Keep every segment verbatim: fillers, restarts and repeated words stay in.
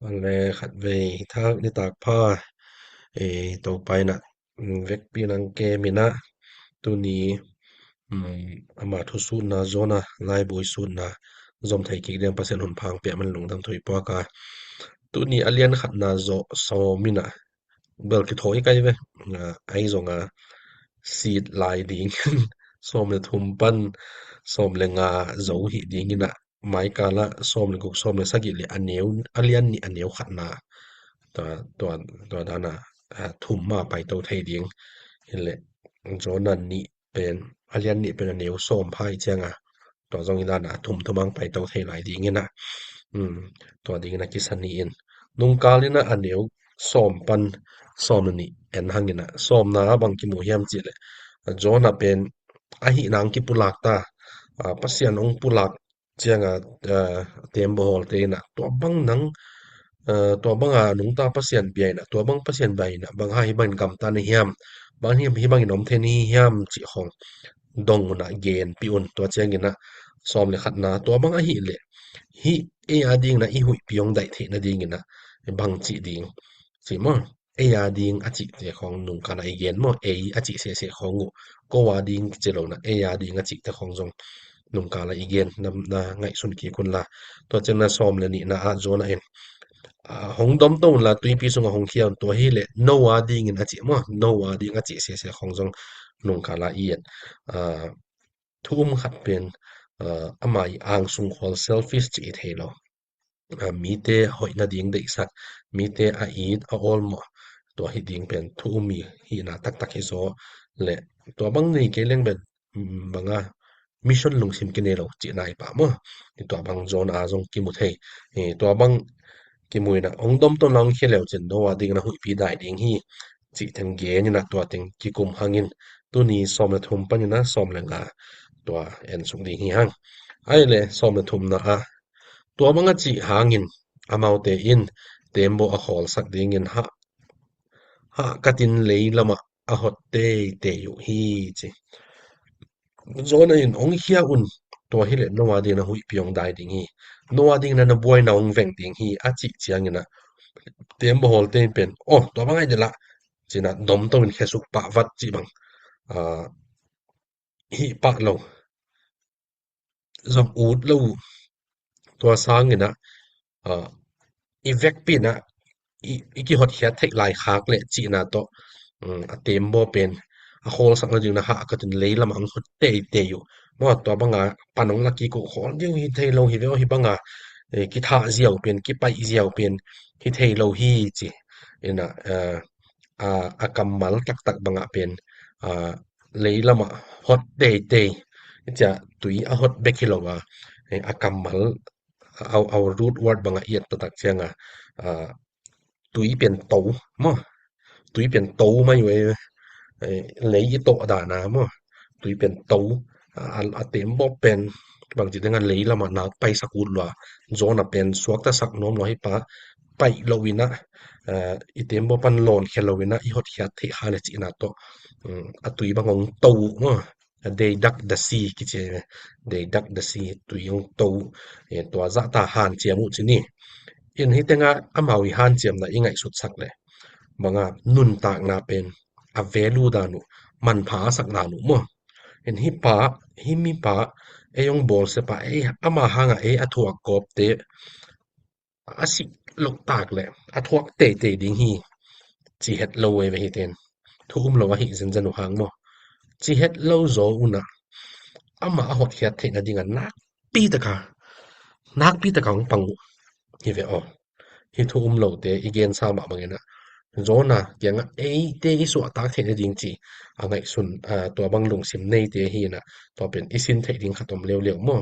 Ale khatvei hi thak nitak pha. E, Topa in ah, mm, vekpi nang kem in ah, tuni, mm, ama thusutna zong a laibu i sutna zom thei kik ding Pasian hun pha hong pia man lungdam thu i puak a. Tuni a lian khatna zawh sawm in ah, bel kithawi kai ve. Ah, ahi zong a sit lai ding sawm le thum pan sawm le nga zo hi ding in ah, maikal ah sawm le guk, sawm le sagih le a neu, a lian nih a neu khatna, tua, tua, tua dan a, ah, thum ma paito thei ding. Hi leh Jonah nih pen, a lian nih pen a neu sawm pha i ciang a, tua zong hi dan a thum thum hong paito thei lai ding in ah, um, tua ding in ah kisa ni in, nungkal in ah a neu sawm pan sawm le nih en hang in ah, sawmna ah bang kimu hiam cih leh, Jonah pen ahih nang kipulak ta, ah, Pasian hong pulak ciang a, ah, teembaw hawlte in ah, tua bang nang, ah, tua bang a nungta Pasian bia in ah, tua bang Pasian bia in ah, bang hang hih bangin gamta na hiam, bang hang hih bangin om thei na hi hiam cih khawng dong un ah, genpih un. Tua ciang in ah sawm le khatna, tua bang ahih leh hih ei a ding in ah i huihpi hong daih theih nading in ah bang cih ding, ci maw? Ei a ding a cihte khawng nungkal a i gen maw? Ei a cih sehseh khawng uh, ko a ding ci lo in ah, ei a ding a cihte khawng zong nungkal a i gen, na, na ngaihsun kik un la. Tua ciang in ah sawm le nihna ah Jonah in, ah, hong domto un la, tuipi sungah hong khia un, tua hi leh no a ding in a cih maw? No a ding a cih sehseh khawng zong nungkal a i et. Ah, thu um khat pen, ah, ama i angsung khual, selfish cih i thei lo. Ah, mite hoih nading deihsak, mite a it a awlmawh, tua hi ding pen thu um i hihna taktak hi zaw. Le tua bang nei kei leng pen, mm, bang a mission lungsim kinei lo cihna hi pah maw? Tua bang Jonah a zong kimu thei. Eh, tua bang kimu in ah, hong domto in ah hong khia le uh cin, no a ding in ah huihpi dai ding hi, cih teng gen in ah, tua teng kikum hang in, tuni sawm le thum pan in ah sawm le nga, tua en suk ding hi hang. Ahih leh sawm le thumna ah, tua bang a cih hang in, amaute in teembaw a khawlsak ding in hah, hah katin lei lam ah a hot teitei uh hi, ci. Jonah in, hong khia un, tua hi leh no a ding in ah huihpi hong dai ding hi, no a ding in ah na buaina hong veng ding hi, a cih ciang in ah, teembaw hawlte in pen, aw, tua bang ahi ding la, ci in ah domto in khia suk pah vat cih bang, ah, hi pah lo, zong ut lo uh. Tua sang in ah, ah, i vekpi in ah, i, i kihotkhiat theih lai khak leh cihna tawh, um, a teembaw pen a khawlsak nading in ah hah katin lei lam ah hong hot teitei uh. Maw, tua bang a pan hong la kik uh, khawl ding uh hi thei lo hi ve aw, hih bang a, eh, kithah ziau pen, kipaih ziau pen hi thei lo hi, ci in ah, eh, a, a kammal taktak bang ah pen, ah, lei lam ah hot teitei, cia tui a hot bek hi lo a, eh, a kammal, our, our root word bang ah i et taktak ciang a, ah, tui pen to maw? Tui pen to mai uh e, eh, lei i tawh dan a maw? Tui pen to, a, a, a teembaw pen bangci teng a lei lam ah nak paisak ut lua, Jonah pen suaktasak nuam lua hi pah, paih lo in ah, eh, i teembaw pan lawn khia lo in ah i hotkhiat theih kha leh cihna tawh, um, a tui bang hong to uh maw? They dug the sea kici ve. They dug the sea, tui hong to uh. Eh, tua zahta hanciam uh ci ni. In hih teng ah amau i hanciamna i ngaihsutsak leh, bang a nuntakna pen a value dan uh, manpha a sak dan uh maw? In hih pa, hih mipa, ei hong bawlsia pa, ei ama hang a ei a thuak gawpte a sih loh tak leh a thuak teitei ding hi, ci het lo uh e ve hihte in. Thu um lo ahi zenzen uh hang maw? Ci het lo zaw un ah, amah a hotkhiat theih nading a nakpi tak a, nakpi tak a hong pang uh hi ve aw. Hih thu um lote i gensa mah bang in ah, Jonah kiang ah eite i suahtak theih nading ci a ngaihsun, ah, tua bang lungsim neite hi in ah, tua pen i sin theih ding khat om leuleu maw?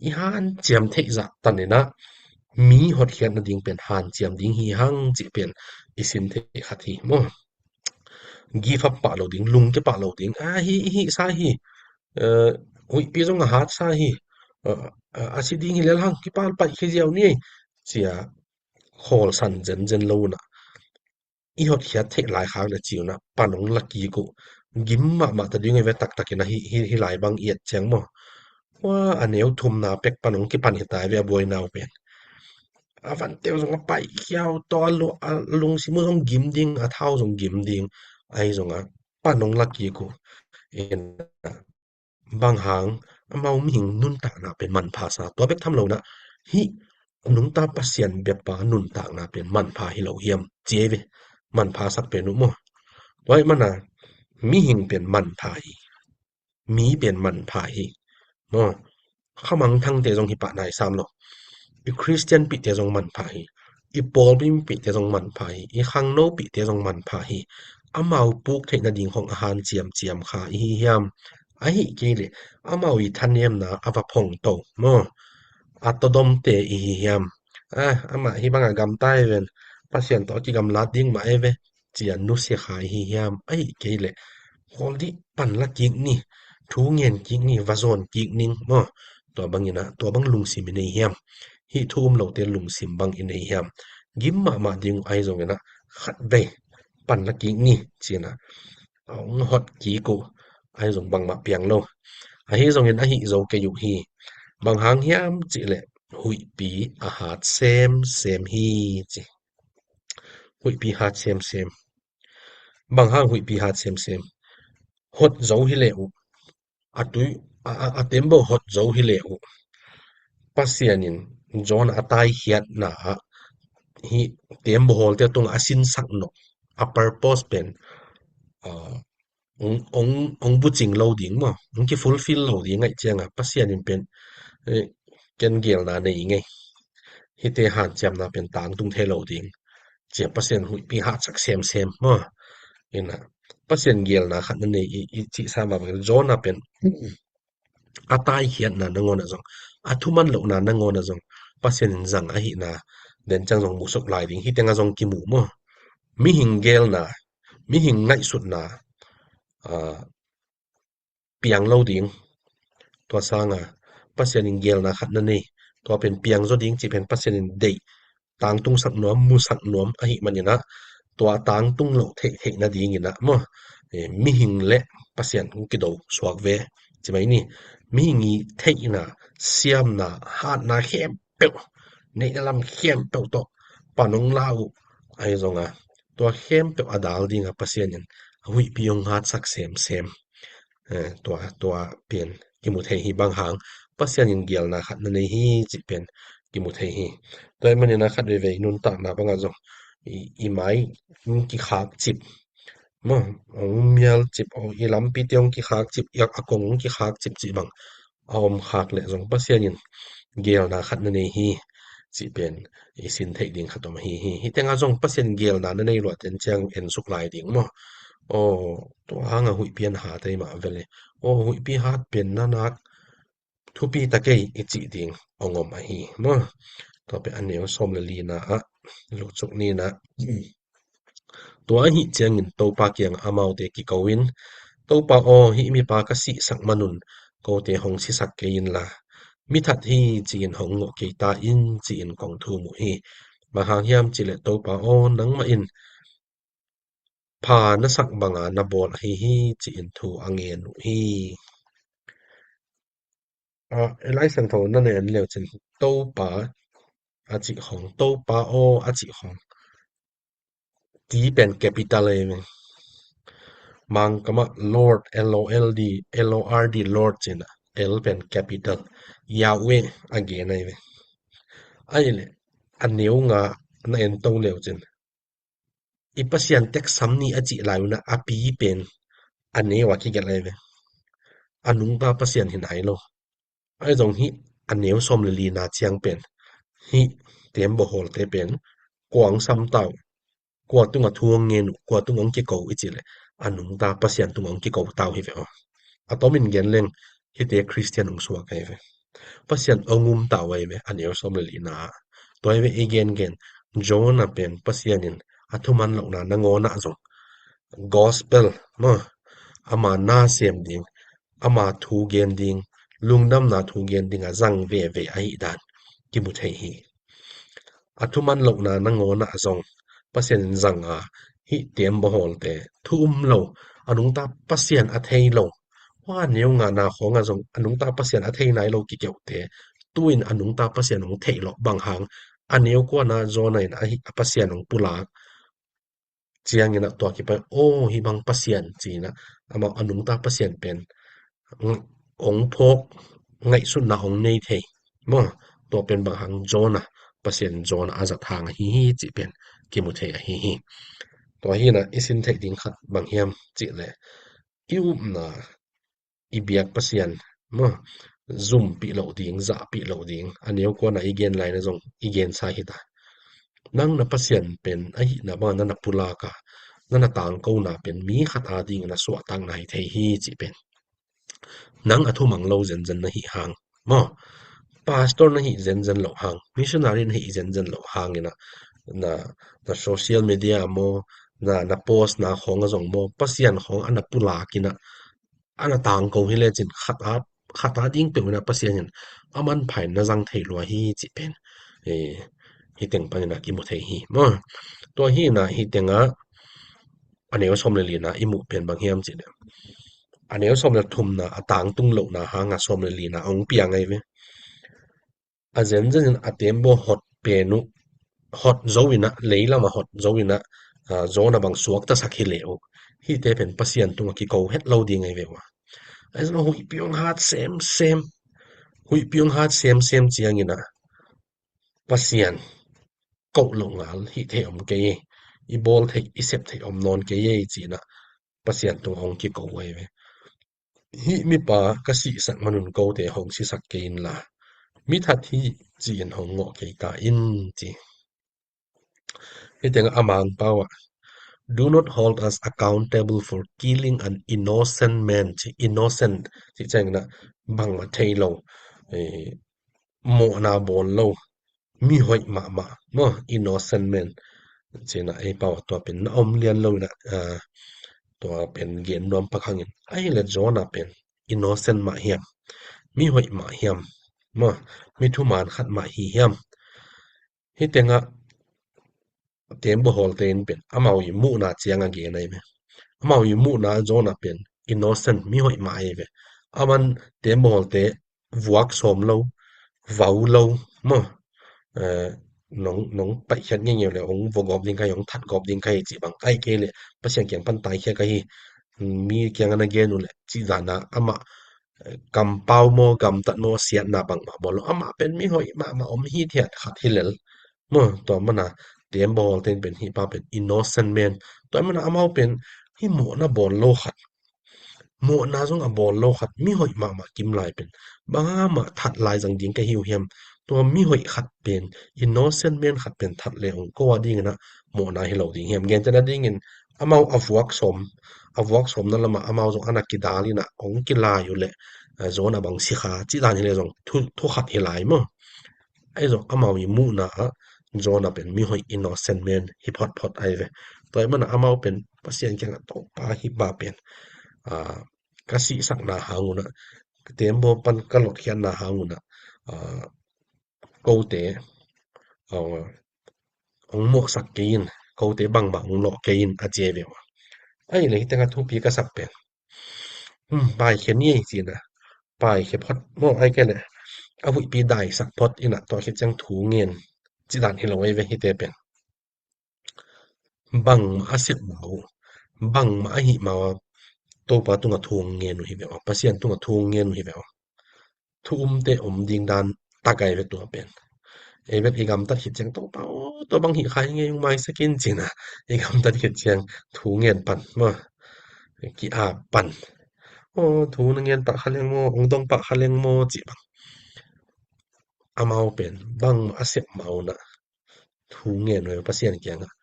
I hanciam theih zah tan in ah, mi hotkhiat nading pen hanciam ding hi hang cih pen i sin theih khat hi maw? Give up pah lo ding, lungkia pah lo ding. A, hih, hih sa hi. Eh, huihpi zong a hat sa hi. Eh, eh, a si ding hi lel hang, kipal paih khia ziau ni ei, ci a khawlsan zenzen lo un ah, i hotkhiat theih laikhak leh ci un ah pan hong la kik uh. Gim mahmah ta ding uh hi ve, taktak in ah hih, hih, hih lai bang i et ciang maw? Ua, a neu thumna pek pan hong kipan hi ta hi ve a buaina uh pen. a vante uh zong a paihkhia uh, tua a lu-, a lungsim uh zong gim ding, a tha uh zong gim ding, ahi zongin pan hong la kik uh. Ina, bang hang amau mihing nuntakna pen manpha sa, tua bek tham lo in ah, hih a nungta Pasian biakpa nuntakna pen manpha hi lo hiam, ci ei ve. Manpha sak pen uh maw. Tua ahih manin mihing pen manpha hi. Mi pen manpha hi. Maw. Khamangthangte zong hi pah nai sam lo. I Khristian pihte zong manpha hi. I pawlpi mipihte zong manpha hi. I khangno pihte zong manpha hi. Amau puk theih nading khong a hanciam ciam kha i hi hiam? Ahih kei leh amau i thanemna a va phongto maw, a tawdomte i hi hiam? A, amah hih bangah gamta ei ven, Pasian tawh a kigamlat ding mah ei ve, ci-a nusia kha i hi hiam? Ahih kei leh khawl dih, pan la kik ni, thu ngen kik ni, va zawn kik ning maw. Tua bangin ah, tua bang lungsim i nei hiam? Hih thu um lote lungsim bang i nei hiam? Gim mahmah ding uh ahi zongin ah, khatvei pan la kik ni, ci-in ah, a hong hot kik uh, ahi zong bangmah piang lo. Ahi zongin ahih zo kei uh hi. Bang hang hiam cih leh huihpi a hat semsem hi, ci. Huihpi hat semsem. Bang hang huihpi hat semsem? Hot zo hi leh uh, a tui, a, a, a tembaw hot zo hi leh uh, Pasian in Jonah a taikhiatna ah hih tembaw hawlte tungah a sinsak nop, a purpose pen, ah, ong, ong, ong bucing lo ding maw, ong kifulfill lo ding ahih ciangin Pasian in pen, eh, ken geelna nei ing ei, hihte hanciamna pen tangtung thei lo ding, ci-a Pasian huihpi hatsak semsem maw. Ina, Pasian geelna khat na nei i, i cih sam a bang, Jonah pen a taikhiatna nangawn ah zong, a thuman lohna nangawn ah zong Pasian in zang ahihna den ciang zong musuk lai ding, hih tengah zong kimu maw. Mihing geelna, mihing ngaihsutna, ah, piang lo ding. Tua sanga Pasian in geelna khat na nei, tua pen piang zaw ding cih pen Pasian in deih, tangtungsak nuam, musak nuam ahih manin ah, tua tangtung loh theih theih nadingin ah maw, eh, mihing le Pasian hong kido suak ve, ci mai ni. Mihing i theihna, siamna, hatna khempeuh, neihna lam khempeuh tawh pan hong la uh ahi zongin, tua khempeuh a dal dingin Pasian in a huihpi hong hatsak semsem. Eh, tua, tua pen kimu thei hi. Bang hang? Pasian in geelna khat na nei hi cih pen kimu thei hi. Tua ahih manin ah khat veivei nuntakna bangah zong i, i mai hong kikhak cip maw, hong mial cip, aw, i lampi te hong kikhak cip, i a kong hong kikhak cip cih bang a om khak leh zong Pasian in geelna khat na nei hi cih pen i sin theih ding khat om ahi hi. Hih tengah zong Pasian geelna na nei luat den ciang en suk lai ding maw. Aw, tua hangah huihpi an hat ei mah vele. Aw, huihpi hat pen na nak thupi ta kei i cih ding hong om ahi maw. Tua pen a neu sawm le lina ah lutsuk ni in ah. Tua ahih ciangin Topa kiangah amaute kiko in, Topa aw, hih mipa ka sihsak manun kote hong sisak kei inla, mi that hi ci-in hong ngawh kei ta in, ci-in kong thum uh hi. Bang hang hiam cih leh Topa aw, nangmah in pha na sak banga na bawl ahi hi, ci-in thu a ngen uh hi. Ah, i Lai Siangtho na na en le uh cin, Topa a cih khong, Topa aw a cih khong, T pen capital ahi ve. Mangkam ah Lord, L O L D, L O R D, Lord ci-in ah, L pen capital, Yahweh a gen ahi ve. Ahih leh a neu nga na en to le uh cin, i Pasian teksam ni a cih lai un ah a pi pen a neu a kigelh ahi ve. A nungta Pasian hi nai lo. Ahi zong hih a neu sawm le lina ciang pen, hih tembaw hawlte pen kua hong sam ta uh, kua tungah thu hong ngen uh, kua tungah hong kiko uh i cih leh, a nungta Pasian tungah hong kiko ta uh hi ve aw. A tomin gen leng, hihte Khristian hong suak ahi ve. Pasian hong um ta uh ahi ve, a neu sawm le lina ah. Tua hi ve, i gengen Jonah pen Pasian in a thuman lohna nangawn ah zong gospel maw, ama na sem ding, ama thu gen ding, lungdamna thu gen dingah zang veve ahih dan kimu thei hi. A thuman lohna nangawn ah zong Pasian in zang a, hih tembaw hawlte, thu um lo, a nungta Pasian a thei lo, hua neu ngana khawngah zong a nungta Pasian a thei nai lo kikeuhte, tu-in a nungta Pasian hong theih lawh bang hang, a neu kuana Jonah in a hi a Pasian hong pulak ciangin ah tua kipan aw hih bang Pasian ci-in ah amau a nungta Pasian pen hong phawk ngaihsutna hong nei thei maw? Tua pen bang hang Jonah, Pasian Jonah a zat hang ahi hi cih pen kimu thei ahi hi. Tua hi-in ah i sin theih ding khat bang hiam cih leh i upna i biak Pasian maw, zumpih loh ding, zahpih loh ding, a neu kuana i gen lai-in ah zong i gensa hi ta. Nang na Pasian pen ahihna bangin na na pulak a, na na tangkona pen mi khat adingin a suahtakna hi thei hi cih pen nang a thumang lo zenzen na hih hang maw, pastor na hih zenzen loh hang, missionary na hih zenzen loh hangin ah na, na social media maw, na, na post na khawng ah zong maw, Pasian khawng a na pulak in ah a na tangko hi lecin khat a, khat ading peuh in ah Pasian in a manpha in na zang thei lua hi cih pen hih teng panin ah kimu thei hi maw? Tua hi-in ah hih tengah a neu sawm le lina i muh pen bang hiam cih leh a neu sawm le thumna a tangtung lohna hanga sawm le lina a hong piang ahi ve. A zenzen in a tembaw hot pen uh, hot zo in ah, lei lamah hot zo in ah, Jonah bang suaktasak hi leh uh, hihte pen Pasian tungah kiko het lo ding ahi ve uh a. Ahi zongin huihpi hong hat semsem, huihpi hong hat semsem ciangin ah Pasian koh loh ngal hih theih om kei ei, i bawl theih i sep theih om nawn kei ei ci-in ah Pasian tungah hong kiko ahi ve. Hih mipa ka sihsak manun kote hong sisak kei inla, mi that hi ci-in hong ngawh kei ta in ci. Hih tengah a Mangpau ah, "Do not hold us accountable for killing an innocent man," ci, innocent ci ciangin ah bangmah thei lo, mawhna bawl lo, mi hoih mahmah maw, innocent man. Ci-in ah ei pau ah tua pen na om lian lo in ah, tua pen gen nuam pak hangin, ahih leh Jonah pen innocent mah hiam, mi hoih mah hiam maw, mi thuman khat mah hi hiam? Hih tengah tembaw hawlte in pen amau i muhna ciang a gen ahi ve. Amau i muhna Jonah pen innocent, mi hoih mah ahi ve. Aman tembaw hawlte vuak sawm lo, vau lo maw, nong, nong paihkhiat ngeingei uh leh hong vua gawp ding ka hi, hong that gawp ding ka hi cih bang, ahih kei leh Pasian kiang pan taikhia ka hi, mi kiangah na gen uh leh cih dan a amah kampau maw, gamtat maw, siatna bangmah bawl lo, amah pen mi hoih mahmah om hithiat khat hi lel maw. Tua mana tembaw hawlte in pen hih pa pen innocent man, tua mana amau pen hih mawhna bawl lo khat, mawhna zong a bawl lo khat, mi hoih mahmah kim lai pen bang hang amah that lai zang ding ka hi uh hiam? Tua mi hoih khat pen, innocent man khat pen that leh hong ko a dingin ah mawhna hi lo ding hiam? Gentehna dingin amau a vuak sawm, a vuak sawmna lamah amau zong a na kidal in ah hong kilai uh leh Jonah bang si kha cih dan hi leh zong thu, thu khat hi lai maw. Ahi zong amau i muhna ah Jonah pen mi hoih, innocent man hi photphot ahi ve. Tua ahih mana amau pen Pasian kiangah, "Topa, hih pa pen ka sihsakna hang un ah, tembaw pan ka lotkhiatna hang un ah, kote hong mawhsak kei in, kote bangmah hong lawh kei in," a ci ahi ve uh a. Ahih leh hih tengah thupi ka sak pen, "Paikhia ni ei," ci-in ah paikhia phot maw, ahih kei leh a huihpi daisak phot in ah tua khit ciang thu ngen cih dan hi lo ahi ve hihte pen. Bangmah a sep ma uh, bangmah a hih ma uh a, Topa tungah thu hong ngen uh hi ve uh a, Pasian tungah thu hong ngen uh hi ve uh a. Thu umte om ding dan tak ahi ve tua pen. Ei bek i gamtat khit ciang, "Topa aw, tua bang hih kha hi ngei ung, maisak in," ci-in ah i gamtat khit ciang thu ngen pan maw, ki-ap pan. "Aw, thu na ngen pah kha leng maw, hong dong pah kha leng maw," cih bang. Amau pen bangmah a sep ma uh in ah thu ngen uh hi Pasian kiangah,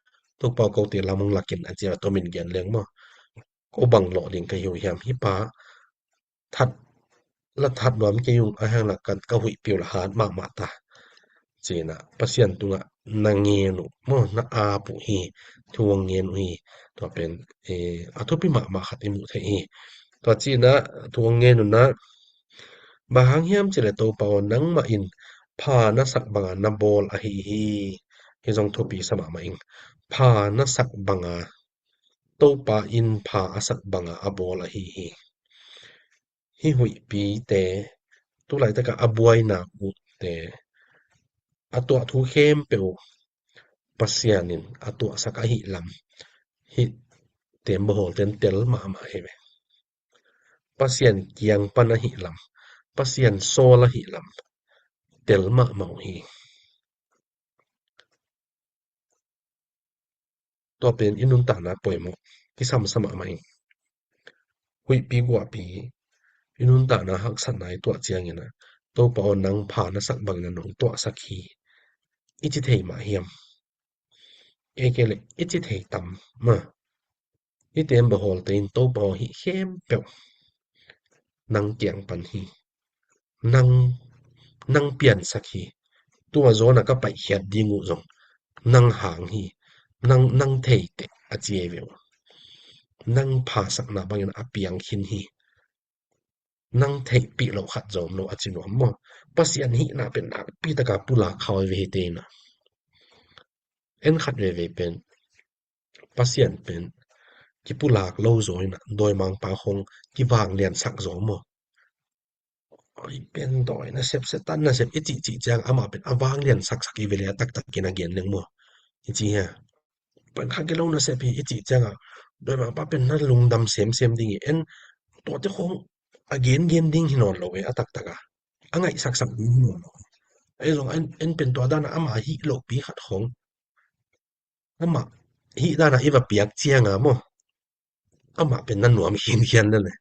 "Topa aw, kote lam hong lak in," a ci a, tua min gen leng maw, "Ko bang lawh ding ka hi uh hiam? Hih pa that, la that nuam kei ung, ahih hang la ka, ka huihpi uh la hat mahmah ta," ci-in ah Pasian tungah na ngen uh maw, na ap uh hi, thu hong ngen uh hi. Tua pen a thupi mahmah khat i muh theih hi. Tua ci-in ah thu hong ngen uh in ah, "Bang hang hiam cih leh Topa aw, nangmah in pha na sak banga na bawl ahi hi." Hih zong thupi sa mahmah ing. "Pha na sak banga, Topa in pha a sak banga a bawl ahi hi." Hih huihpite, tu laitakah a buaina uhte, a tuah thu khempeuh Pasian in a tuahsak ahih lam hih teembaw hawlte'n tel mahmah hi ve. Pasian kiang pan ahih lam, Pasian sawl ahih lam tel mahmah uh hi. Tua pen i nuntakna poimawh kisam sa mahmah hi. Huihpi guahpi i nuntakna haksatna i tuah ciangin ah, Topa aw, nang pha na sak bangin ah nong tuahsak hi, i ci thei mah hiam? Ei kei leh i ci thei tam maw? I teembaw hawlte in Topa aw, hih khempeuh nang kiang pan hi, nang, nang piansak hi. Tua zawna ka paihkhiat ding uh zong nang hang hi, nang, nang thei teh a ci ei ve uh. Nang phasakna bangin a piang khin hi. Nang theihpih loh khat zong om lo a ci nuam maw? Pasian hihna pen nakpi taka pulak khau ei ve hite in ah. En khat veve pen Pasian pen kipulak lo zaw in ah, dawimangpa khong kivangliansak zaw maw? Oi, pen dawi nasep, Satan nasep i cihcih ciang amah pen a vanglian saksak i ve le a taktak in a gen leng maw? I ci hia? Pen kha kilo nasep hi i cih ciang a, dawimangpa pen na lungdam semsem ding hi. En tuate khong a gengen ding hi nawn lo ve a taktak a, a ngaihsaksak ding hi nawn lo. Ei zong en, en pen tua dan a amah hih lohpi khat khong amah hih dan a i va piak ciang a maw, amah pen na nuam khinkhian le le.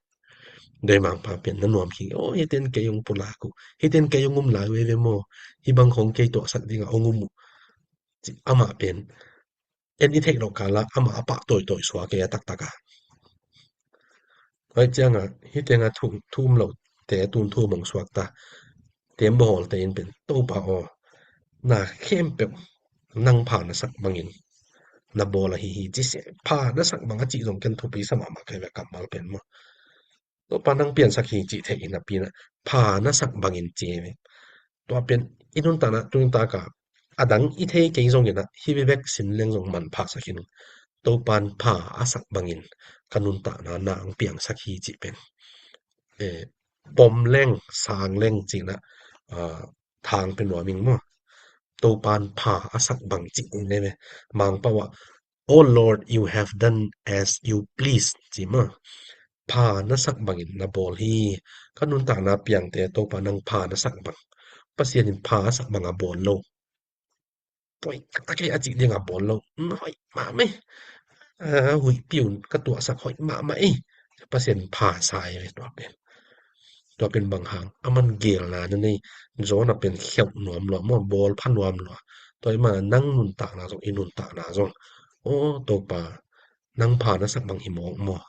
Dawimangpa pen na nuam khin, aw, hite'n kei hong pulak uh, hite'n kei hong um lai uh ei ve maw? Hih bang khong kei tuahsak ding a hong um uh, ci amah pen en i theih loh kal ah amah a pah tawitawih suak ei a taktak a. Tua ciang a hih teng a thu, thu um lote tun thu um hong suak ta. Teembaw hawlte in pen Topa aw, na khempeuh nang pha na sak bangin na bawl ahi hi ci se. Pha na sak bang a cih zong ken thupi sa mahmah ka hi ve, kammal pen maw? Topa nang piansak hi cih theih hi napi in ah pha na sak bangin ci ei ve. Tua pen i nuntakna, tu nuntak a a dang i thei kei zongin ah hih bek sin leng zong manpha sak hi ning. Topa'n pha a sak bangin ka nuntakna na hong piangsak hi cih pen, eh, pom leng sang leng ci-in ah, ah, thang pia nuam ing maw? Topa'n pha a sak bang cih pen ei ve. Mangpau ah, "Oh Lord, you have done as you please," ci maw? Pha na sak bangin na bawl hi. Ka nuntakna piangte Topa nang pha na sak bang, Pasian in pha a sak bang a bawl lo, poi ka ta kei a cih ding a bawl lo, hoih mahmah ei. A, huihpi un ka tuahsak hoih mahmah ei. Pasian pha sa ei ve tua pen. Tua pen bang hang, aman geelna na nei. Jonah pen kheuh nuam lua maw, bawl pha nuam lua. Tua ahih manin nang nuntakna zong, i nuntakna zong, aw Topa, nang pha na sak bang hi mawk maw?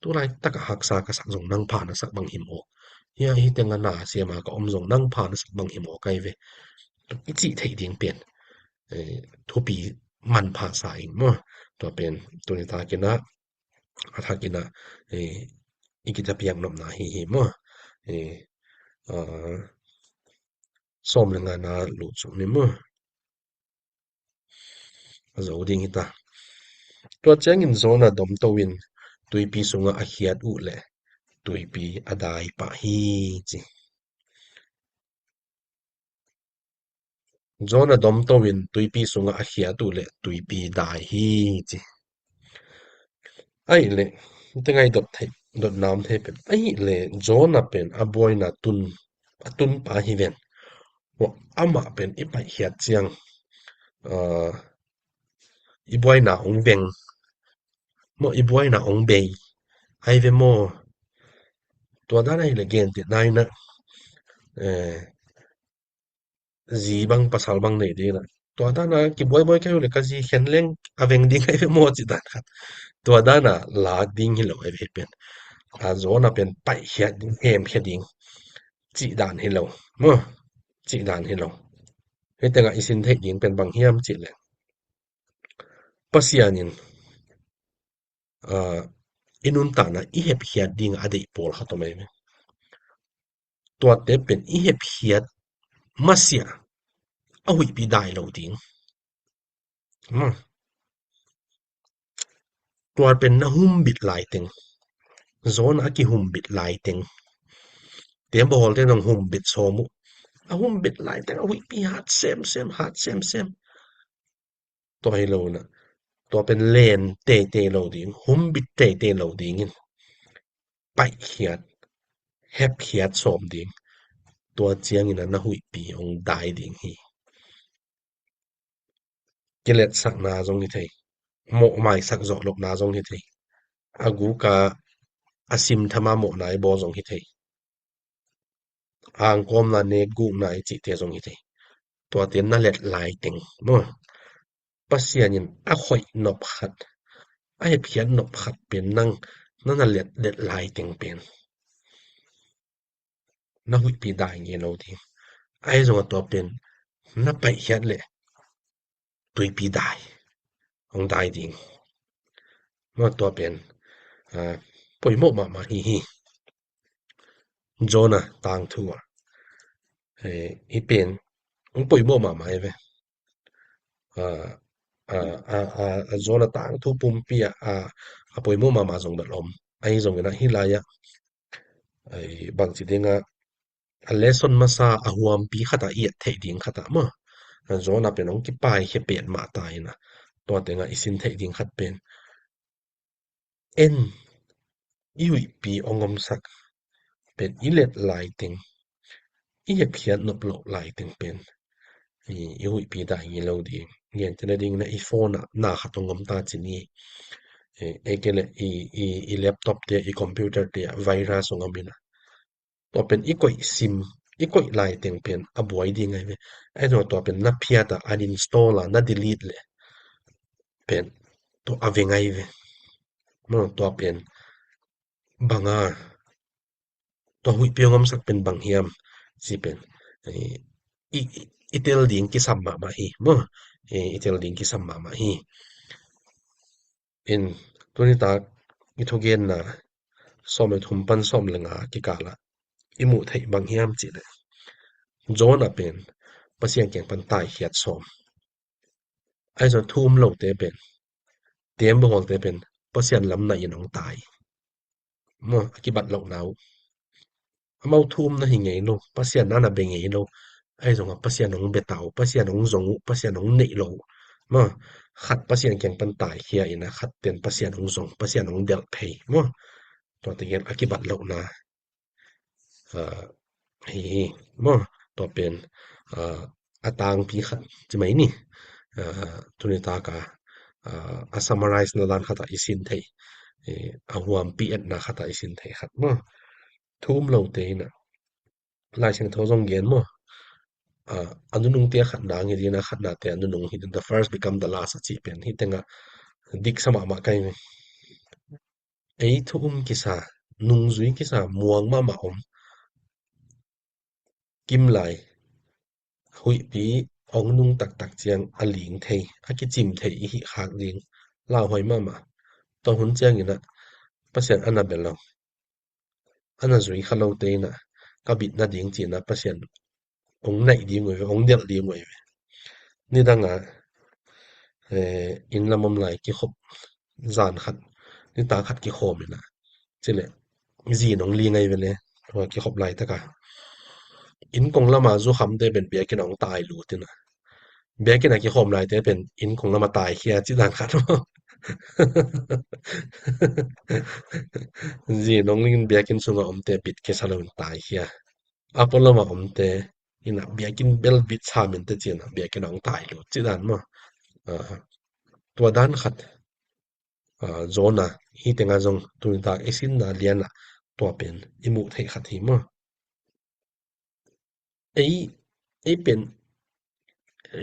Tu laitak a haksa ka sak zong nang pha na sak bang hi mawk. Hia, hih teng a na sem a ka om zong nang pha na sak bang hi mawk ei ve, i cih theih ding pen, eh, thupi manpha sa ing maw? Tua pen tuni takin ah, a thakin ah, eh, i kithapiak nopna hi hi maw? Eh, ah, sawm le ngana lut suk ni maw? A zo ding hi ta. Tua ciangin Jonah domto in tuipi sungah a khiat uh leh tuipi a dai pah hi, ci. Jonah domto in tuipi sungah a khiat uh leh tuipi dai hi, ci. Ahih leh, hih teng ah i dot theih, dot nam thei pen, ahih leh Jonah pen a buaina tun, a tunpa hi ven. Amah pen i paihkhiat ciang, ah, i buaina hong veng maw, i buaina hong bei, ai ve maw? Tua dan ahih leh gentehna in ah, eh, zi bang pasal bang nei ding in ah, tua dan a kibuaibuai kei uh leh ka zi khen leng a veng ding ai ve maw, cih dan khat. Tua dan a lak ding hi lo ai ve, hih pen. A, Jonah pen paihkhiat ding, hemkhia ding, cih dan hi lo maw? Cih dan hi lo. Hih teng ah i sin theih ding pen bang hiam cih leh, Pasian in, ah, i nuntakna i hepkhiat ding a deih pawlkhat om ai ve. Tuate pen i hepkhiat masiah a huihpi dai lo ding. Hmm. Tua pen na humbit laiteng, Jonah a kihumbit laiteng, teembaw hawlte in hong humbit sawm uh. A humbit laiteng a huihpi hat semsem, hat semsem. Tua hi lo na, tua pen len teitei lo ding, humbit teitei lo dingin paihkhiat, hepkhiat sawm ding. Tua ciangin a na huihpi hong dai ding hi. Kiletsakna zong hi thei, mawhmaisak zawh lohna zong hi thei, a guka a simthama mawhna i bawl zong hi thei, angkawmna, nekgukna i cihte zong hi thei. Tuate na let laiteng maw, Pasian in a khoih nop khat, a hepkhiat nop khat pen nang na na let, let laiteng pen na huihpi dai ngei lo ding. Ahi zongah tua pen na paihkhiat leh tuipi dai hong dai ding. Maw, tua pen, ah, poimawh mahmah hi hi. Jonah tangthu ah, eh, hi pen hong poimawh mahmah hi ve. Ah, ah, ah, ah, Jonah tangthu pumpi ah, ah, a poimawh mahmah zong bel om. Ahi zongin ah hih lai-ah, ai, bangci dingah a lesson masa a huampi khatah i et theih ding khatah maw, Jonah pen hong kipaikhia petmah ta in ah, tua tengah i sin theih ding khat pen, en, i huihpi hong omsak pen i let laiteng, i hepkhiat nop loh laiteng pen i, i huihpi dai ngei lo ding. Gentehna dingin ah i phone ah na khat hong om ta ci ni. Eh, ei kei leh i, i, i laptop te, i computer te ah virus hong om in ah, tua pen i koih sim, i koih laiteng pen a buai ding ahi ve. Ahi zongah tua pen na phiat ah, uninstall ah, na delete leh pen tua a veng ahi ve. Maw, tua pen banga, tua huihpi hong omsak pen bang hiam ci pen, eh, i, i, i tel ding kisam mahmah hi maw. Eh, i tel ding kisam mahmah hi. In, tuni tak i thugenna sawm le thum pan sawm le nga kikal ah i muh theih bang hiam cih leh, Jonah pen Pasian kiang pan taikhiat sawm. Ahi zong thu um lote pen, tembaw hawlte pen Pasian lam naih in hong tai. Maw, a kibat lohna uh. Amau thu um na hi ngei lo, Pasian na na bia ngei lo. Ahi zongah Pasian hong bia ta uh, Pasian hong zong uh, Pasian hong neih lo uh. Maw, khat Pasian kiang pan taikhia in ah, khat pen Pasian hong zong, Pasian hong delh phei. Maw, tuate gel a kibat lohna, ah, hi hi. Maw, tua pen, ah, a tangpi khat ci mai ni. Ah, tuni tak a, ah, a summarize na dan khatah i sin theih, eh, a huampi etna khatah i sin theih khat maw. Thu um lote in ah, Lai Siangtho zong gen maw, ah, a nunungte a khatna hong hi ding in ah, khatnate a nunung hi ding, the first become the last a cih pen hih tengah diksa mahmah ka hi ve. Ei thu um kisa, nungzui kisa, muang mahmah om, kimlai huihpi hong nung taktak ciang a ling thei, a kicim thei i hih khak ding lauhuai mahmah. Tua hun ciangin ah Pasian a na bia lo, a na zui kha lote in ah ka bit nading ci-in ah Pasian hong naih ding uh hi ve, hong delh ding uh hi ve. Nidang a, eh, inn lam om lai kikhop zan khat, nitak khat kikhawm in ah, ci leh zin hong ling ahi ve le, tua kikhop laitak a, inn kong lam a zukhamte pen biakinn ah hong tai lut in ah, biakinn ah kikhawm laite pen inn kong lam ah taikhia ci dan khat maw. Zin hong ling in biakinn sungah omte bit kisa lo in taikhia. A pualam ah omte in ah biakinn bel bit sam in teh ci-in ah biakinn ah hong tai lut ci dan maw. Ah, tua dan khat, ah, Jonah hih tengah zong tuni tak i sinna lian ah tua pen i muh theih khat hi maw. Ei, ei pen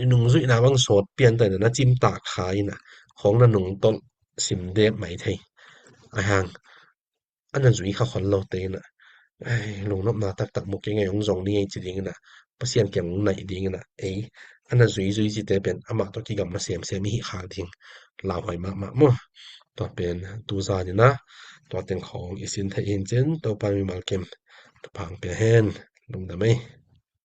i nungzuihna bang sawt pian ta in ah, na cimtak kha in ah, khawng na nungtolh sim dep mai thei. Ahang, a na zui kha khol lote in ah, ai, lungnopna taktak mu kei ngei, hong zong ni ngei ci ding in ah, Pasian kiang hong naih ding in ah, ei, a na zuizui cite pen amah tawh kigamla semsem i hih khak ding lauhuai mahmah maw. Tua pen tuzan in ah tua teng khawng i sin theih hi in cin, Topa mimal kim thupha hong pia hen. Lungdam ei.